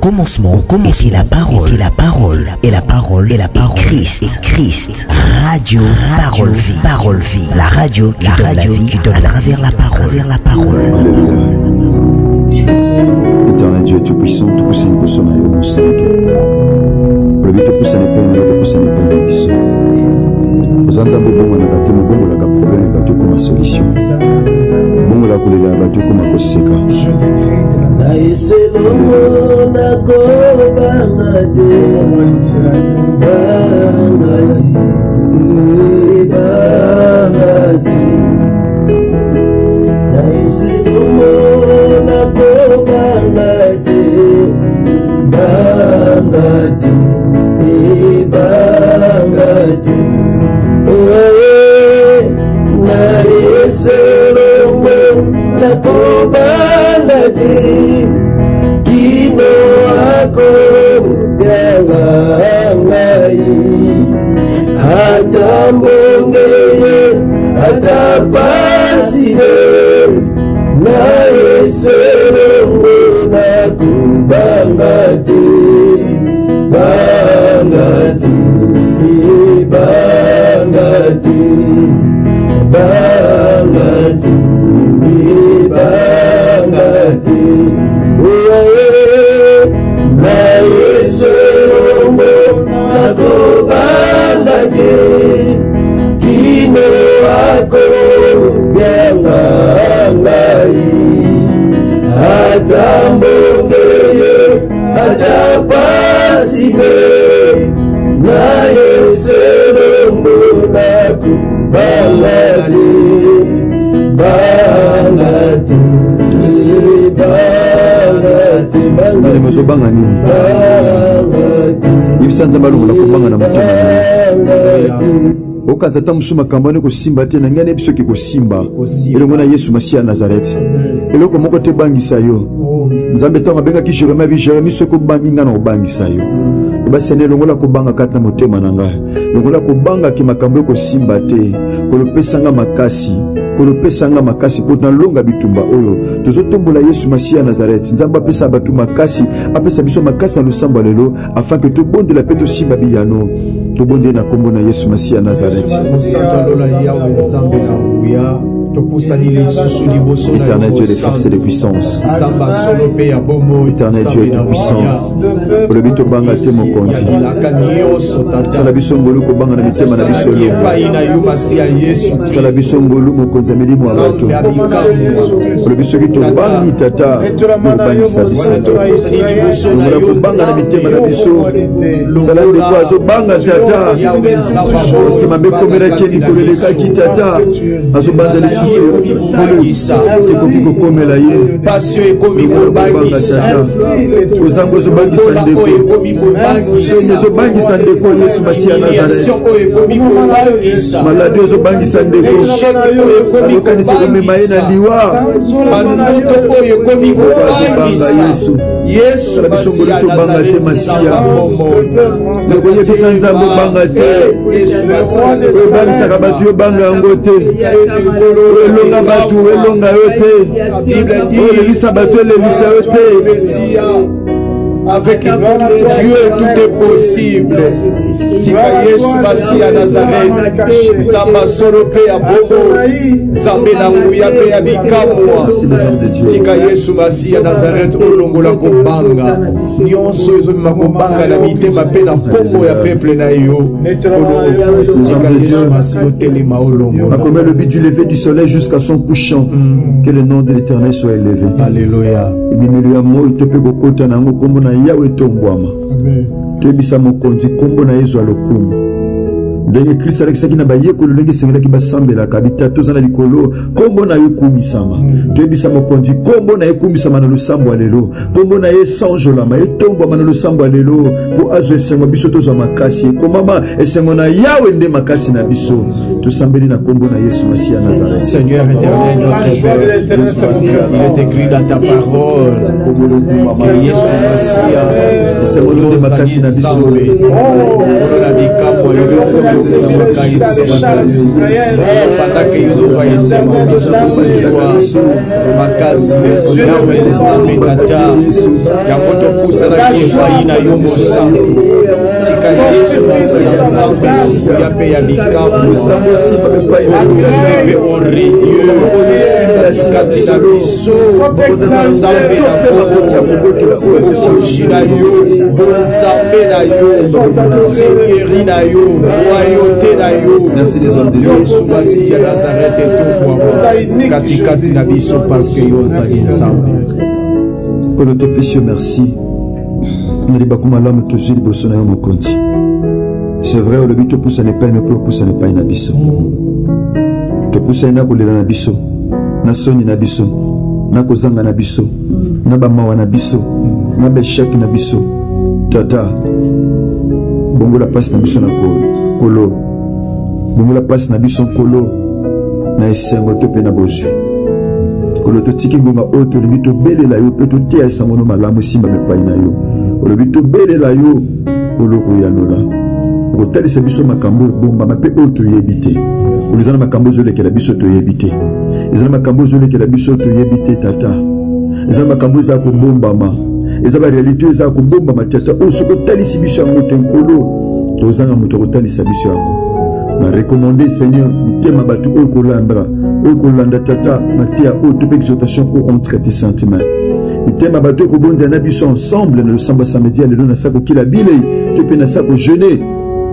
commencement, au commencement, était la parole, était la parole, et la parole, et la parole, Christ, et Christ. Radio, parole vie, parole vie. La radio qui donne la vie, qui donne à travers la parole, à travers la parole. Éternel Dieu Tout-Puissant, topusani liboso na yo mosantu. Olobi topusani epai na yo, kopusana epai na biso. Oza Nzambe obongwanaka te, mobongolaka problème ya bato ekoma solution. Bongola kolela ya bato ekoma koseka. Na eselongo nakobanga te, banga te, banga te. Na eselongo nakobanga te, banga te, banga te. Oye, na eselongo nakobanga te, kino akobyanga ngai. Ata mbonge ye, ata pasi be, na eselongo nakobanga te, banga te, banga te, banga te, banga te. Oye, na eselongo nakobanga te, kino akobyanga ngai. Ata mbonge ye, ata pasi be, na eselongo nakobanga te, banga te, banga te, banga Nani ozobanga nini? Banga te. Yebisa Nzambe alongola kobanga na motema na yo. Banga te. Okanisa ata mosusu makambo wana ekosimba te, na ngai nayebi soki ekosimba elongo na Yesu Masiya ya Nazareti. Eloko moko te ebangisa yo. Nzambe ntango abengaki Jeremie, abi Jeremie, soki obangi ngai na kobangisa yo. Basene, longola kobanga kati na motema na ngai, longola kobangaki makambo ekosimba te. Kolopesa nga makasi, kolopesa nga makasi mpo nalonga bitumba oyo. Tozotombola Yesu Masiya ya Nazareti. Nzambe apesa bato makasi, apesa biso makasi na losambo ya lelo, afin que tobondela mpe tosimba biyano. Tobondeli na nkombo na Yesu Masiya ya Nazareti. Mosantu ya lola, Yawe Nzambe na nguya, topusani lisusu liboso na yo. Éternel Dieu de force et de puissance, Nzambe solo mpe ya bomoi, Éternel Dieu Nzambe na tout-puissant, nguya, olobi tobanga te, mokonzi. Ya bilaka nyonso, Tata. Sala biso ngolu kobanga na mitema na biso Tosalaki elongo. epai na yo, Masiya Yesu. Sala biso ngolu, mokonzi ya milimo ya bato. Nzambe ya bikamwa. Olobi soki tobangi, Tata, obangisa biso. Wana topusani liboso na Longola yo, kobanga na mitema na biso. Tala ndeko azobanga, Tata, Yawe Nzambe ya bomoi, parce que mabe ekomelaki ye mikolo elekaki, Tata, azobanza lisusu polo ekoki kokomela ye. Pasi oyo ekomi Longola kobanga, kobangisa, Tata. Kozanga ozobangisa kola ndeko, oyo ekomi soni kobangisa, ezobangisa ndeko, Yesu Masiya Nazareth. humiliation oyo ekomi kobangisa, Maladi ozobangisa ndeko, échec oyo ekomi akokanisa komema ye na kobangisa, liwa. bandoto oyo ekomi Azobanga, kobangisa. Yesu. Yesu Sala biso ngolu Masiya tobanga te, Nazareti, Masiya. Nzambe ya bomoi. Ndeko, yebisa Nzambe obanga te. Yesu Masiya. Oyo ebangisaka bato, yo banga yango te. Oyo elonga bato, elonga yo te. Bible dit, Oyo elelisa bato, elelisa yo te. Messia, avec Dieu tout est possible. Tika Yesu Masiya Nazareth, Nzambe solo mpe ya bomoi, Nzambe na nguya mpe ya bikamwa, Merci les hommes de Dieu. tika Yesu Masiya Nazareth olongola kobanga nyonso ezobima, kobanga na mitema mpe na nkombo ya peuple na yo. Tika Yesu Masiya otelema, olongola. Makomi alobi, du lever du soleil jusqu'à son couchant, que le nom de l'Éternel soit élevé. Alleluya. Ebimelo ya moi to mpe kokota na yango, nkombo na Yawe etombwama. Toyebisa mokonzi nkombo na Yezu ya lokumu. Ndenge Kristo alakisaki na bayekoli ndenge esengelaki basambelaka, bitata oza na likolo, nkombo na yo ekumisama. Toyebisa mokonzi nkombo na ye ekumisama na losambo ya lelo, nkombo na ye esanjolama, etombwama na losambo ya lelo, mpo azwa esengo, biso tozwa makasi. Ekomama, esengo na Yawe nde makasi na biso. Tosambeli na kombo na Yesu Masiya Nazareth. Seigneur éternel, notre Père, il est écrit dans ta parole que Yesu Masiya Esengo nde makasi na biso. Nkolo na bikamwa yo oyo esengo pendant que yo ozozwa esengo biso tokozwa makasi Yawe Nzambe Tata yango topusanaki epai na yo mosantu tika Yesu Masiya Nzambe ya mpe ya bikamwa mpe ori Dieu katikati na biso Nzambe na bokonzi na yo bonzambe na yo seigneurie na yo royauté na yo Merci les hommes de Dieu. Yesu Masiya Nazareth etombwama katikati na biso parce que yo ozali Nzambe. Nkolo topesi yo merci na libaku malamu tozwi liboso na yo mokonzi. C'est vrai olobi topusana epai na yo mpe opusana epai na biso. Topusani na kolela na biso, na soni na biso, na kozanga na biso, na bamawa na biso, na baechec na biso. Tata, bongola mpasi na biso na kolo, bongola mpasi na biso nkolo na esengo to mpe na bozwi. Nkolo totiki ngonga oyo tolingi tobelela yo mpe toteya esango no malamu esimbama epai na yo. Olobi tobelela yo nkolo koyanola okotalisa biso makambo ebombama mpe oyo toyebi te. Oyo eza na makambo ezolekela biso toyebi te. Eza na makambo ezolekela biso toyebi te tata. Eza na makambo eza kobombama. Eza ba réalité eza kobombama tata. Oyo soki otalisi biso yango te nkolo tozanga moto akotalisa biso yango. Na recommande Seigneur mitema bato oyo kolanda oyo kolanda tata mateya oyo to mpe exhortation oyo entre tes saintes mains. Mitema bato oyo kobondela na biso ensemble na losambo ya samedi ya lelo na sa kokila bilei to mpe na sa kojeune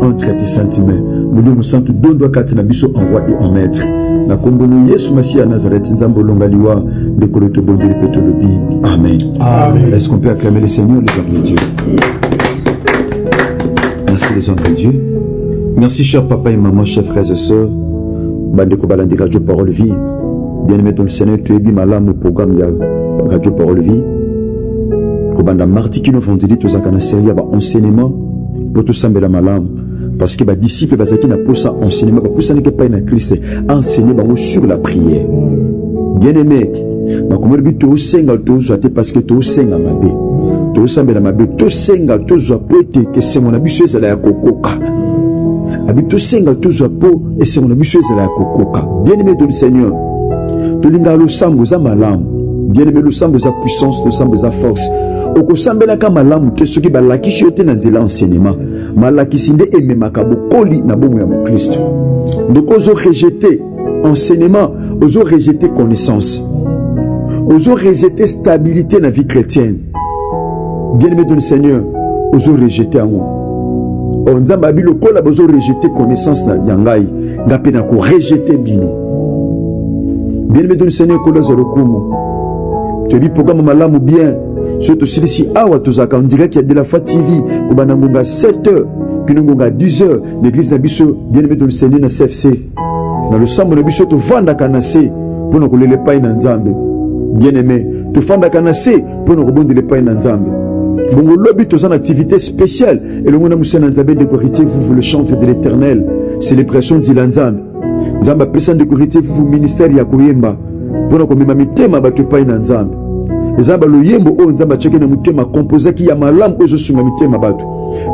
entre tes saintes mains. Molimo Mosantu dondwa kati na biso en roi et en maître. Na kombo no Yesu Masiya ya Nazareth Nzambe olonga liwa ndekolo tobondeli mpe tolobi amen. Amen. Est-ce qu'on peut acclamer le Seigneur, les hommes de Dieu? Merci les hommes de Dieu. Merci cher papa et maman, chers frères et sœurs. Bandeko balandi Radio Parole Vie. Bien-aimé dans le Seigneur, toyebi malamu programme ya Radio Parole Vie. Kobanda mardi kino vendredi tozalaka na série ya ba enseignement mpo tosambela malamu parce que ba disciples bazalaki na posa enseignement bapusanaki epai na Christ enseigner bango sur la prière. Bien-aimé, bakomeli bi tosenga tozwa te parce que tosenga mabe tosambela mabe tosenga tozwa po ete esengo na biso ezala ya kokoka abi tosenga tozwa po esengo na biso ezala ya kokoka. Bien-aimé dans le Seigneur, tolingaka losambo eza malamu. Bien-aimé, losambo eza puissance, losambo eza force. Okosambelaka malamu te soki balakisi yo te na nzela enseignement. Malakisi nde ememaka bokoli na bomoi ya mokristo. Ndeko ozo rejeter enseignement, ozo rejeter connaissance, ozo rejeter stabilité na vie chrétienne. Bien-aimé dans le Seigneur, ozo rejeter yango. Or Nzambe abi lokola bozo rejeter connaissance na ya ngai, nga pe na ko rejeter bino. Bien-aimé dans le Seigneur, kolo azwa lokumu. Toyebi programme malamu bien. Soki tosilisi awa tozalaka en direct ya De la Foi TV kobanda ngonga 7h kino ngonga 10h na église na biso Bien-aimé dans le Seigneur na CFC. Na losambo na biso tovandaka na se mpo na kolela epai na Nzambe. Bien-aimé, tofandaka na se mpo na kobondela epai na Nzambe. Bongo lobi toza na activité spéciale elongo na mosali na Nzambe ndeko Héritier Vuvu, le chantre de l'Éternel, célébration Dila Nzambe. Nzambe apesa ndeko Héritier Vuvu ministère ya koyemba mpo na komema mitema bato epai na Nzambe. Eza ba loyembo oyo Nzambe atiaki na motema, composaki ya malamu oyo ezosunga mitema bato.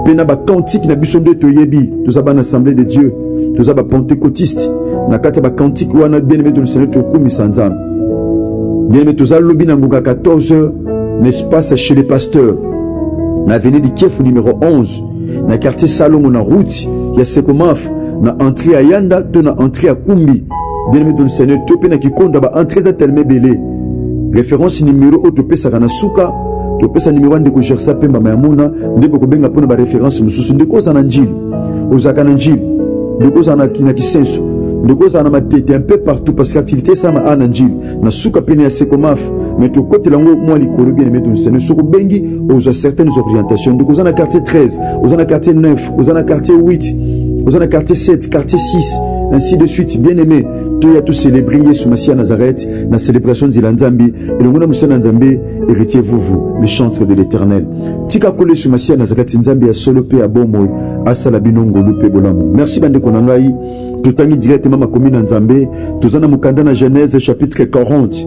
Mpe na ba cantique na biso nde toyebi, toza bana Assemblée de Dieu, toza ba pentecôtiste. Na kati ya ba cantique wana, bien-aimé de le Seigneur, tokumisa Nzambe. Bien-aimé, toza lobi na ngonga 14h na espace chez les pasteurs na avenue du Kiefu numéro 11 na quartier Salongo na route ya Sekomaf na entrée ya Yanda to na entrée ya Kumbi. Bien-aimé de le Seigneur, to pe na Kikonda ba entrée eza tellement ebele. Référence numéro oyo topesaka na suka, topesa numéro ya ndeko Gersa Pemba Mayamona nde bokobenga mpona ba référence mosusu. Ndeko oza na Njili, ozalaka na Njili, ndeko oza na Kisenso, ndeko oza na Matete, un peu partout parce que activité esalama awa na Njili na suka pene ya Sekomaf, mais tokotela yango mwa likolo. Bien aimé dans le Seigneur, soki obengi ozwa certaines orientations. Ndeko oza na quartier 13, oza na quartier 9, oza na quartier 8, oza na quartier 7, quartier 6, ainsi de suite. Bien aimé, Toya tocelebre Yesu Masiya Nazareth na celebration nzela Nzambi elongo na mosala na Nzambe Héritier Vuvu, le chantre de l'Éternel. Tika Nkolo Yesu Masiya Nazareth, Nzambe ya solo mpe ya bomoi, asala bino ngolu mpe bolamu. Merci bandeko na ngai, totangi directement makomi na Nzambe. Toza na mokanda na Genèse chapitre 40,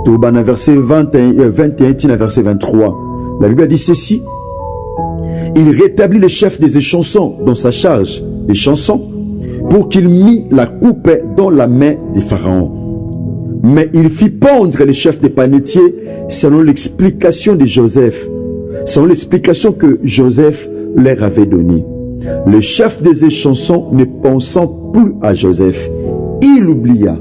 tobanda verset 21, 21 tina verset 23. La Bible dit ceci: il rétablit le chef des échansons dans sa charge, les chansons, pour qu'il mit la coupe dans la main des pharaons. Mais il fit pendre le chef des panetiers selon l'explication de Joseph, selon l'explication que Joseph leur avait donnée. Le chef des échansons, ne pensant plus à Joseph, il oublia.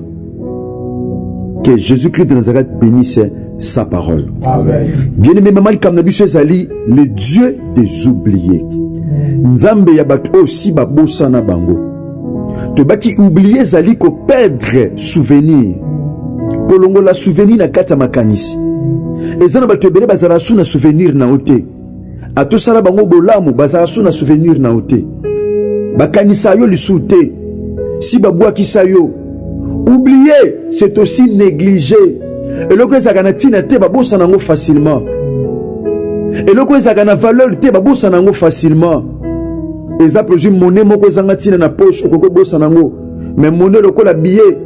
Que Jésus-Christ de Nazareth bénisse sa parole. Amen. Bien-aimé, maman likambo na biso ezali le Dieu des oubliés. Nzambe ya bato oyo si babosana bango. Tobaki oublier ezali ko perdre souvenir. Kolongola souvenir na kati ya makanisi. Eza na bato ebele bazala su na souvenir na yo te. Atosala bango bolamu bazala su na souvenir na yo te. Bakanisa yo lisusu te. Si babwakisa yo. Oublier, c'est aussi négliger. Eloko ezalaka na ntina te babosana yango facilement. Eloko ezalaka na valeur te babosana yango facilement. Eza produit monnaie moko ezanga ntina na poche, okoki kobosana yango. Mais monnaie lokola billet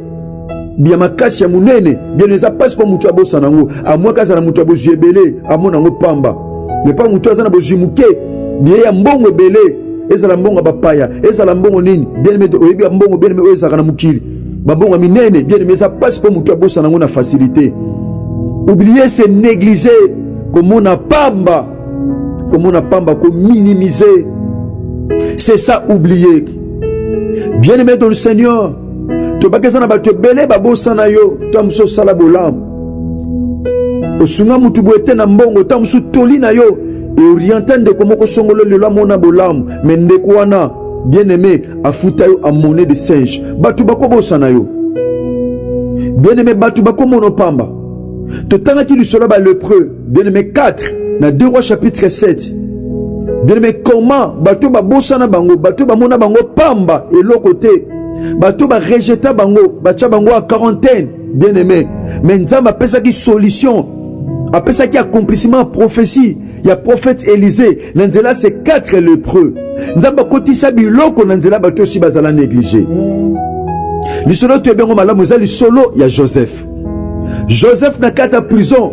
ya makasi ya monene, bien eza mpasi mpo moto abosana yango. Amwaka azala moto ya bozwi ebele, amona yango pamba. Mais mpo moto aza na bozwi moke, billet ya mbongo ebele, ezala mbongo ya bapaya, ezala mbongo nini, bien aimé, oyebi ya mbongo bien aimé oyo ezalaka na mokili, bambongo ya minene, bien aimé, eza mpasi mpo moto abosana yango na facilité. Oublier, c'est négliger, komona pamba, komona pamba, kominimiser, c'est ça oublier. Bien aimé dans le Seigneur, tobaki eza na bato ebele babosana yo, to mosusu osala bolamu, osunga mutu boye te na mbongo, to mosusu toli na yo eorienta ndeko moko songolo lelo amona bolamu, mais ndeko wana bien aimé afuta yo a monnaie de singe. Bato bakobosana yo, bien aimé, bato bakomona pamba. Totangaki lisolo ya ba lépreux, bien aimé, 4 na 2 Rois chapitre 7. Bien aimé, comment bato babosana bango, bato bamona bango pamba eloko te, bato barejeta bango, batia bango ya quarantaine, bien aimé, mais Nzambe apesaki solution, apesaki accomplissement ya prophétie ya prophète Élisée na nzela ces 4 lépreux. Nzambe akotisa biloko na nzela bato osi bazala négligé. Lisolo toyebi yango malamu, eza lisolo ya Joseph. Joseph na kati ya prison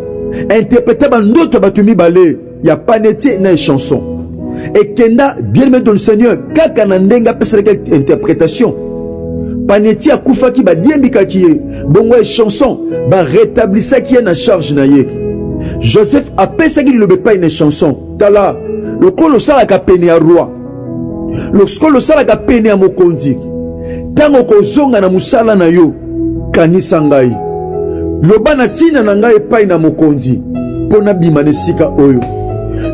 interpreta bandoto ya bato mibale ya panetier na échanson. Ekenda, bien aimé dans le Seigneur, kaka na ndenge apesalaki interprétation. Panetier akufaki, badiembikaki ye, bongo échanson barétablisaki ye na charge na ye. Joseph apesaki liloba epai na échanson: tala, lokola osalaka pene ya roi, lokola osalaka pene ya mokonzi, ntango okozonga na mosala na yo, kanisa ngai, loba na ntina na ngai epai na mokonzi mpo nabima na esika oyo.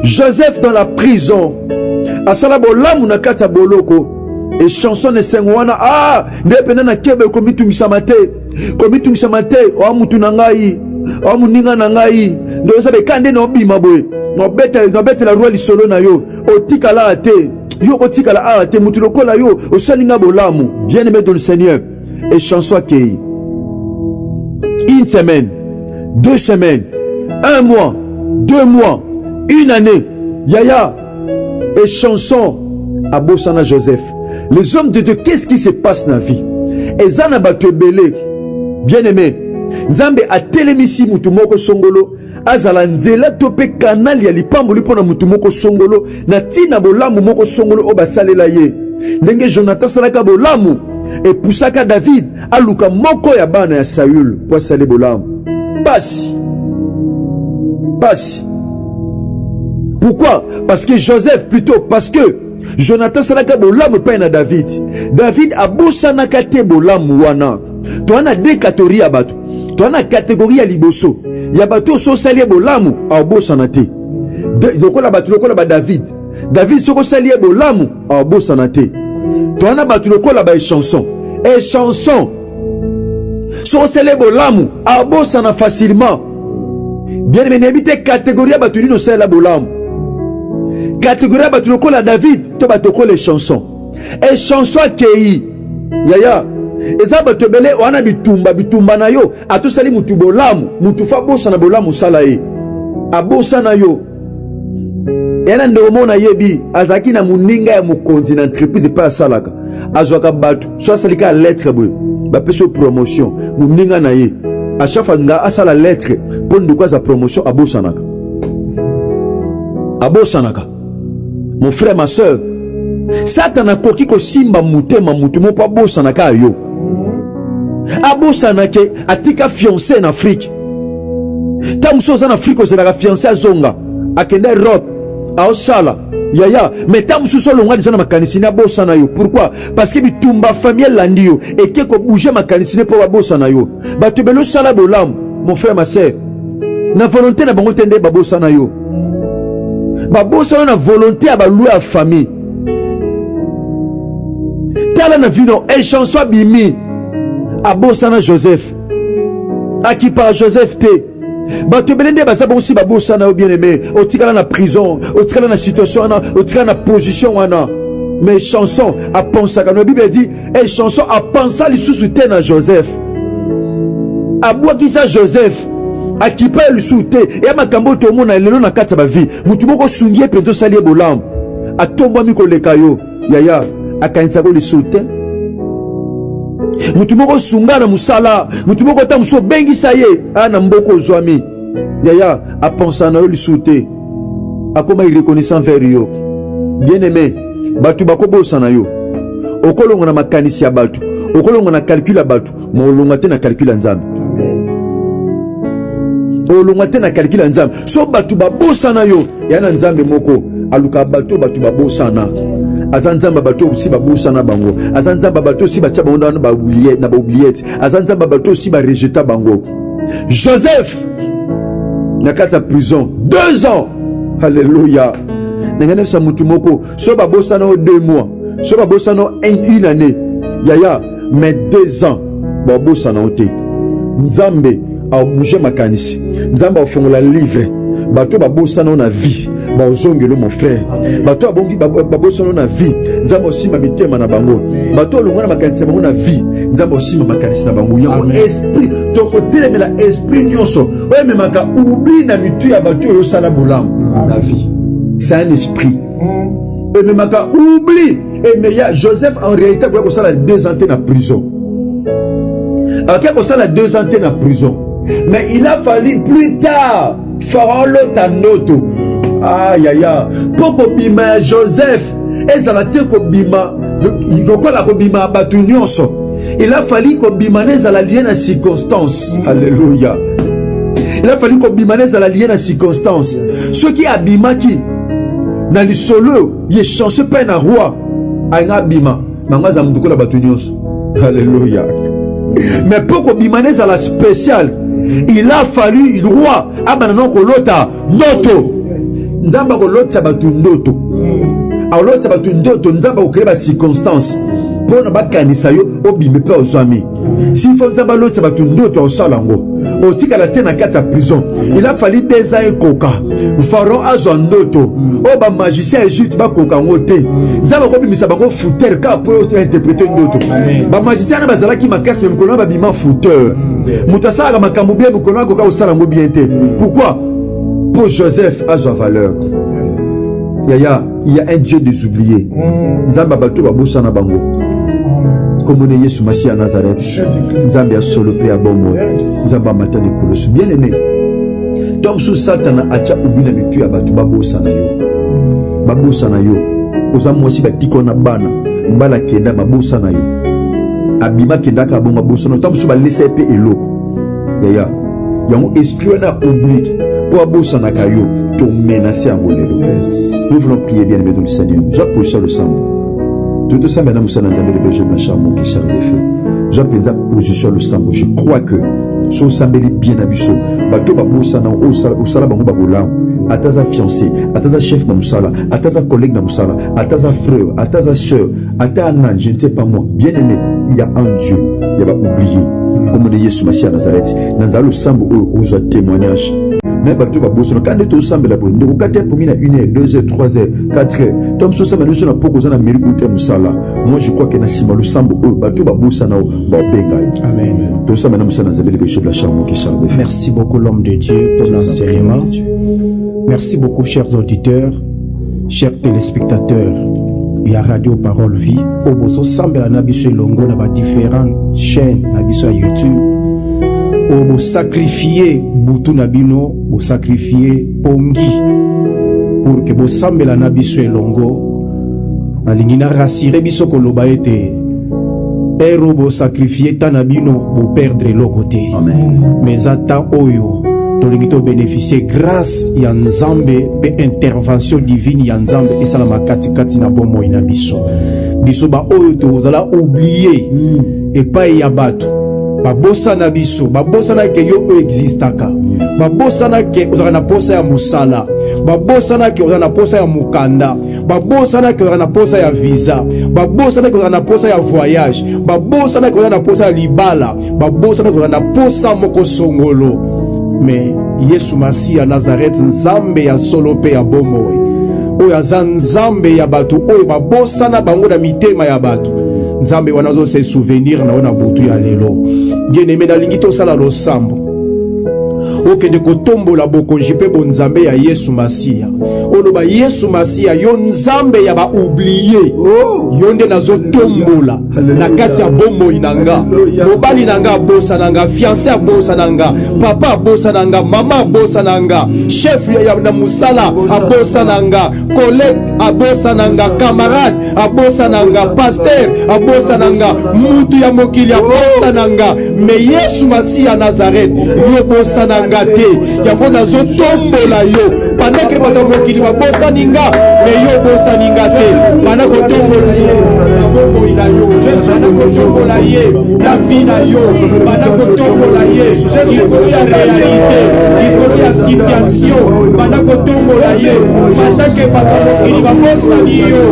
Joseph dans la prison asala bolamu na kati ya boloko. Échanson esengo wana, ah, nde mpenza na kebe komitungisama te, komitungisama te, oa mutu na ngai, oa moninga na ngai, nde oza beka nde na obima boye, nobetela roi lisolo na yo, otikala awa te, yo okotikala awa te, mutu lokola yo osali nga bolamu. Bien aimé dans le Seigneur, échanson akei une semaine, 2 semaines, 1 mois, 2 mois, une année, yaya échanson abosana Joseph. Les hommes de Dieu, qu'est-ce qui se passe dans la vie? Eza na bato ebele, bien aimé, Nzambe atelemisi mutu moko songolo azala nzela to mpe kanal ya lipamboli mpo na mutu moko songolo na ntina bolamu moko songolo oyo basalela ye. Ndenge Jonathan asalaka bolamu epusaka David aluka moko ya bana ya Saül po asale bolamu. Pasi, pasi. Pourquoi? Parce que Joseph, plutôt parce que Jonathan asalaka bolamu epai na David. David abosanaka te bolamu wana. Toza na deux catégories ya bato. Toza na catégorie ya liboso ya bato oyo osali ye bolamu abosana te. Lokola bato lokola ba David. David soki osali ye bolamu abosana te. Toza na bato lokola ba échanson. Échanson soki osali ye bolamu abosana facilement. Bien aimé, nayebi te catégorie ya bato nini osalela bolamu. Catégorie ya bato lokola David to bato lokola échanson. Échanson akei yaya. Eza bato ebele wana bitumba bitumba na yo, atosali mutu bolamu, mutu fa bosana bolamu osala ye, abosana yo. Ya na ndeko moko nayebi azalaki na moninga ya mokonzi na entreprise epai asalaka, azwaka bato so asali kaka lettre boye bapesi yo promotion, moninga na ye a chaque fois nga asala lettre mpo ndeko aza promotion, abosanaka, abosanaka. Mon frère, ma soeur, Satana akoki kosimba motema motu moko abosanaka yo, abosana ke atika fiancé na Afrique. Ntango mosusu oza na Afrique, ozelaka fiancé azonga, akende Europe aosala yaya, mais ntango mosusu olonga deja na makanisi ne, abosana yo. Pourquoi? Parce que bitumba famille elandi yo, eke kobouge makanisi ne mpo babosana yo. Bato ebele osala bolamu, mon frère, ma soeur, na volonté na bango te nde babosana yo, babosana na volonté ya balwa ya famille. Tala na vino echanson abimi, abosana Joseph, akipaka Joseph te. Bato ebele nde baza bongo, si babosana yo, bien aimé, otikala na prison, otikala na situation wana, otikala na position wana. Mais chanson apensaka no, Bible dit echanson apensa lisusu te na Joseph, abwakisa Joseph, akipa ye lisusu te. Eya makambo oyo tomona lelo na kati ya bavie. Motu moko osungi ye mpenza, osali ye bolamu, atombwami koleka yo, yaya, akanisaka lisusu te. Motu moko osunga na mosala, motu moko ata mosusu obengisa ye aya na mboka ozwami, yaya, apensa na yo lisusu te, akoma irreconnaissant vers yo. Bien aimé, bato bakobosana yo. Okolonga na makanisi ya bato, okolonga na calcul ya bato, ma olonga te na calcul ya Nzambe, olonga te na calcul ya Nzambe. So bato babosana yo, ya na Nzambe moko alukaka bato oyo bato babosana. Aza Nzambe ya bato oyo si babosana bango, aza Nzambe ya bato oyo si batya bango na baoubliette, aza Nzambe ya bato oyo si barejeta bango. Joseph na kati ya prison 2 ans, alléluia. Na ngai nayebisa motu moko, so babosana yo 2 mois, so babosana yo une année, yaya, mais 2 ans babosana yo te. Nzambe abouge makanisi, Nzambe afongola livre, bato babosana yo na vie bazongelo. Mon frère, bato abongi babosana yo na vie, Nzambe osimba mitema na bango. Bato olongwa na makanisi na bango na vie, Nzambe osimba makanisi na bango. Yango esprit tokotelemela, esprit nyonso oyo ememaka oubli na mitu ya bato oyo osala bolamu na vie, c'est un esprit ememaka oubli. Emeya Joseph en réalité akoki kosala 2 ans te na prison, akoki kosala 2 ans te na prison, mais il a fallu plus tard Pharaon lota ndoto. Ayaya, mpo kobima ya Joseph ezala te kobima lokola kobima ya bato nyonso, il a fallu kobima na ezala lié na circonstance. Alléluia. Il a fallu kobima na ezala lié na circonstance. Soki abimaki na lisolo ye chance mpe na roi, alinga abima bango aza motu kola bato nyonso. Alléluia. Mais mpo kobima na ezala spécial, il a fallu roi abanda na kolota ndoto. Nzambe akolotisa bato ndoto, akolotisa bato ndoto. Nzambe akocréer bacirconstance mpo na bakanisa yo obimi mpe ozwami. S'il faut Nzambe alotisa bato ndoto, akosala yango, otikala te na kati ya prison. Il a fallu 2 ans ekoka, Pharaon azwa ndoto oyo bamagicien ya Egypte bakoka yango te. Nzambe akobimisa bango fouteur kaka mpo interpréter ndoto. Bamagicien wana bazalaki makasi, me mokolo wana babima fouteur. Moto asalaka makambo bien, mokolo wana akoka kosala yango bien te. Pourquoi? Mpo Joseph azwa valeur. Yaya, il y a un Dieu des oubliés, Nzambe ya bato babosana bango. Komona Yesu Masiya ya Nazareth, Nzambe ya solo mpe ya bomoi, Nzambe amata likolo. Bien aimé, to mosusu Satana atya oubli na mitu ya bato, babosana yo, babosana yo. Oza mwasi, batiko na bana, mobali akenda, babosana yo, abima, akendaka abongo, abosana. To mosusu balesa ye mpe eloko, yaya. Yango esprit wana oubli mpo abosanaka yo, tomenace yango lelo. Nous voulons prier, bien aimé dans le Seigneur. Zwa position ya losambo, totosambela na mosala na Nzambe, le berger Blanchard Moki, char de feu. Zwa mpenza position ya losambo. Je crois que so osambeli bien na biso, bato babosana osala bango babolamu, ata aza fiancé, ata aza chef na mosala, ata aza collègue na mosala, ata aza frère, ata aza sœur, ata anan, je ne sais pas moi. Bien aimé, il y a un Dieu ya baoublié, komona Yesu Masiya ya Nazareth. Na nzala losambo oyo, ozwa témoignage. Mais bato babosana kaka nde tosambela boye, ndeko kati ya pongi na 1 heure, 2 heures, 3 heures, 4 heures, to mosusu osamba nyonso na poko, oza na meri kuta ya mosala. Moi, je crois que na nsima losambo oyo, bato babosana oyo baobenga yo. Amen. Tosamba na mosala na Nzambe, le chef de la chambre qui charge. Merci beaucoup, l'homme de Dieu, pour l'enseignement. Merci beaucoup, chers auditeurs, chers téléspectateurs ya Radio Parole Vie oyo bozosambela na biso elongo na badifférentes chaînes na biso ya YouTube, oyo bosacrifier butu na bino, bosacrifier pongi pour que bosambela na biso elongo. Nalingi na rassurer biso koloba ete ere oyo bosacrifier temps na bino, boperdre eloko te. Amen. Mais eza temps oyo tolingi tobénéficie grâce ya Nzambe mpe intervention divine ya Nzambe esalama katikati na bomoi na biso. Biso baoyo tozala oublié epai ya bato, babosana biso, babosana ke yo oyo existaka, babosana ke ozalaka na posa ya mosala, babosana ke ozala na posa ya mokanda, babosana ke ozalaka na posa ya visa, babosana ke ozalaka na posa ya voyage, babosana ke ozala na posa ya libala, babosana ke ozala na posa moko songolo. Mais Yesu Masiya Nazareth, Nzambe ya solo mpe ya bomoi, oyo aza Nzambe ya bato oyo babosana bango na mitema ya bato, Nzambe wana azose souvenir na yo na butu ya lelo. Bien aimé, nalingi tosala losambo. Okende kotombola bokonzi mpe bonzambe ya Yesu Masiya. Oloba: "Yesu Masiya, yo Nzambe ya baoubliés, Oh. yo nde nazotombola na kati ya bomoi na nga. Mobali na nga abosana nga, fiancé abosana nga, papa abosana nga, mama abosana nga, chef na mosala abosana nga, collègue abosana nga, camarade abosana nga, pasteur abosana nga, mutu ya mokili abosana nga, mais Yesu Masiya Nazareth, yo bosana nga te. Yango nazotombola yo. Pendant que bato ya mokili babosani nga, mais yo obosani nga te." Banda kotombola ye na bomoi na yo, banda kotombola ye na vie na yo, banda kotombola ye likolo ya réalité, likolo ya situation, banda kotombola ye pendant que bato ya mokili babosani yo,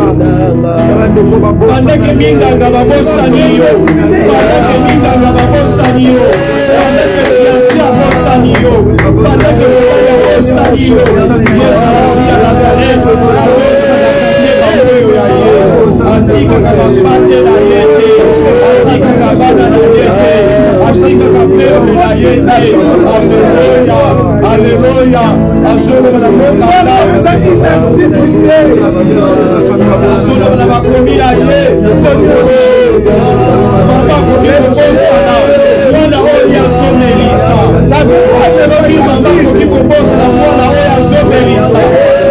pendant que minganga babosani yo, pendant que minganga babosani yo, pendant que fiancé abosani yo, pendant que mobali abosani yo. Yesu Masiya Nazareth abosanaka te baoyo ya ye, atikaka bampate na ye te, atikaka bana na ye te, atikaka peuple na ye te. Alleluya, alleluya. Azoloba na mokanda, azoloba na bakomi na ye: "Mama akoki kobosana mwana oyo azomelisa, soki mama akoki kobosana mwana oyo azomelisa,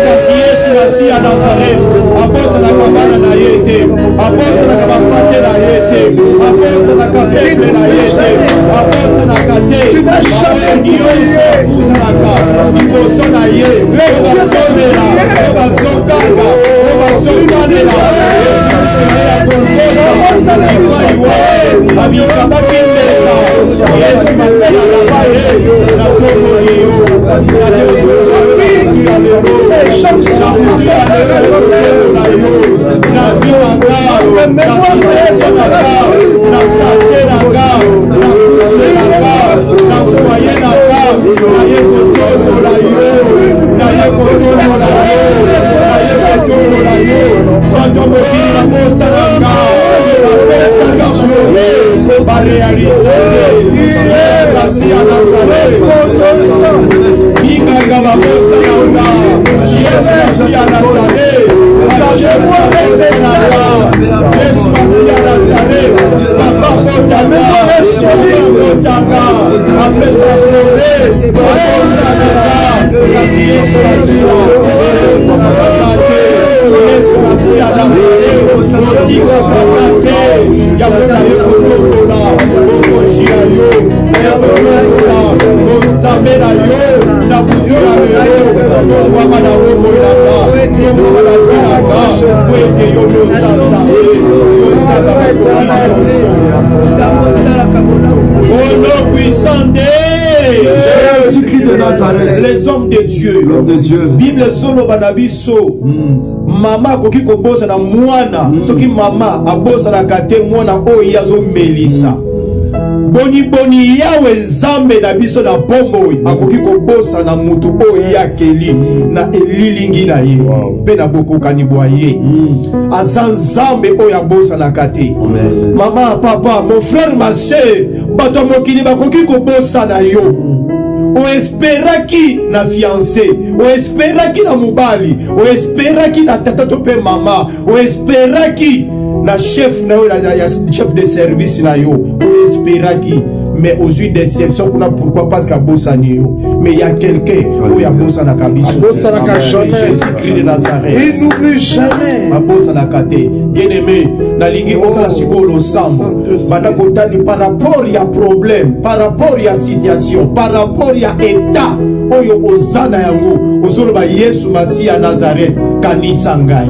kasi Yesu Masiya Nazareth abosanaka bana na ye te, abosanaka bampate na ye te, abosanaka peuple na ye te, abosanaka te." Baoyo nyonso apusanaka liboso na ye, oyo bazomela, oyo bazokanga, oyo bazokanela ekulusu ya Golgota, epai wapi amikabaki mbeka, Yesu Masiya Nazareth, natomboli yo ya lelo, na butu ya lelo, na yo, na vie na nga, na situation na nga, na santé na nga, na couple na nga, na foyer na nga. Naye kotombola yo, naye kotombola yo, naye kotombola yo. Bato ya mokili babosana nga, bapesaka promesse, baréaliser te. Yesu Masiya Nazareth, minganga babosana nga, Yesu Masiya Nazareth, bachef babosana nga, Yesu Masiya Nazareth, papa botanga, botanga, apesa promesse, babosana nga, kasi Yesu Masiya abosanaka te. Yesu Masiya Nazareth otikaka te. Yango naye kotombola bokonzi ya yo, naye kotombola bonzambe na yo na butu ya lelo. Tongwama na bomoi na nga, tongwama na vie na nga, po ete yo nde oza Nzambe, yo Nzambe akoki nyonso. Au nom puissant de Jésus-Christ de Nazareth. Les hommes de Dieu. L'homme de Dieu. Bible ezoloba na biso: mama akoki kobosana mwana, soki mama abosanaka te mwana oyo ye azomelisa. Boniboni Yawe Nzambe na biso na bomoi akoki kobosana moto oyo ye akeli na elilingi na ye mpe na bokokani bwa ye? Aza Nzambe oyo abosanaka te. Mama, papa, mon frère, ma sœur, bato ya mokili bakoki kobosana yo. Oesperaki na fiancé, oesperaki na mobali, oesperaki na tata to mpe mama, oesperaki na chef na yo, ya chef de service na yo, oesperaki, mais ozwi déception kuna. Pourquoi? Parce que abosani yo. Mais il y a quelqu'un oyo abosanaka biso. Abosanaka jamais. Jésus-Christ de Nazareth. Il n'oublie jamais. Abosanaka te. Bien aimé, nalingi osala sikoyo losambo. Banda kotali par rapport ya problème, par rapport ya situation, par rapport ya état oyo oza na yango. Ozoloba: Yesu Masiya Nazareth, kanisa ngai,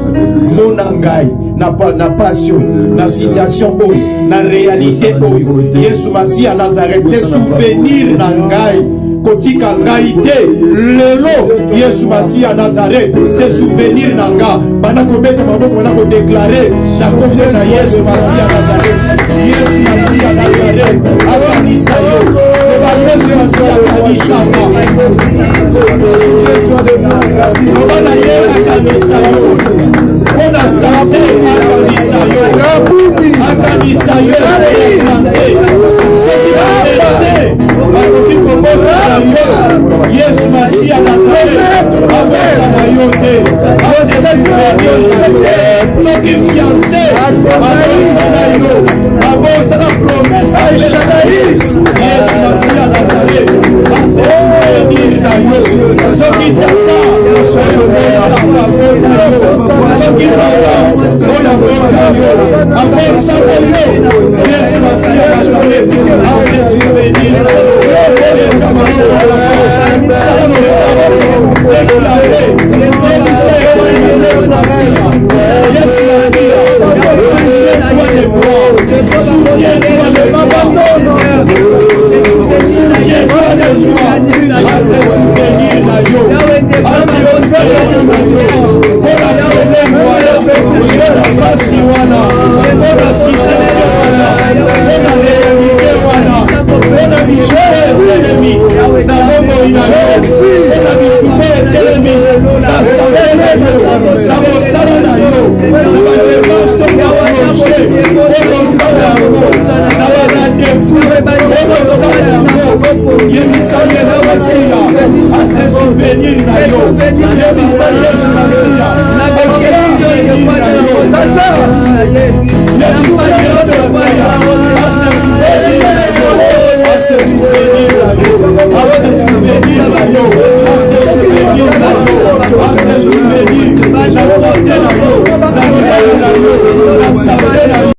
mona ngai na pasi oyo, na situation oyo, na réalité oyo. Yesu Masiya Nazareth, se souvenir na ngai, kotika ngai te lelo. Yesu Masiya Nazareth, se souvenir na nga. Banda kobeta maboko, banda kodéclarer na kombo na Yesu Masiya Nazareth. Yesu Masiya Nazareth akanisa yo. Loba: Yesu Masiya, akanisanga. Loba na ye akanisa yo mpo na santé, akanisa yo, akanisa yo mpo ya santé. Soki bablesse bakoki kobosana yo, Yesu Masiya Nazareth abosana yo te, ase souvenir na yo. Soki fiancé abosana yo, abosana promesse apesaki, Yesu Masiya Nazareth ase souvenir na yo. Soki tata oyo abota yo, soki mama oyo abota yo abosana yo, Yesu Masiya Nazareth ase souvenir na yo. Déclaré, Yesu Masiya, Yesu Masiya, souviens-toi de moi, souviens-toi de moi, souviens-toi de moi. Ase souvenir na yo, ase souvenir na yo mpona problème wana, mpona pasi wana, mpona situation wana, mpona réalité wana, mpona bitumba etelemi na bomoi na yo, mpona bitumba etelemi na santé na yo, na mosala na yo, na badémarche to baprojet oyo osala yango, na barendez-vous oyo osala yango. Yebisa Yesu Masiya ase souvenir na yo. Yebisa Yesu Masiya ase souvenir na yo. Yebisa Yesu Masiya ase souvenir na yo, ase souvenir na yo, ase souvenir na yo, ase souvenir na yo, ase souvenir na santé na yo, na libala na yo, na santé na yo.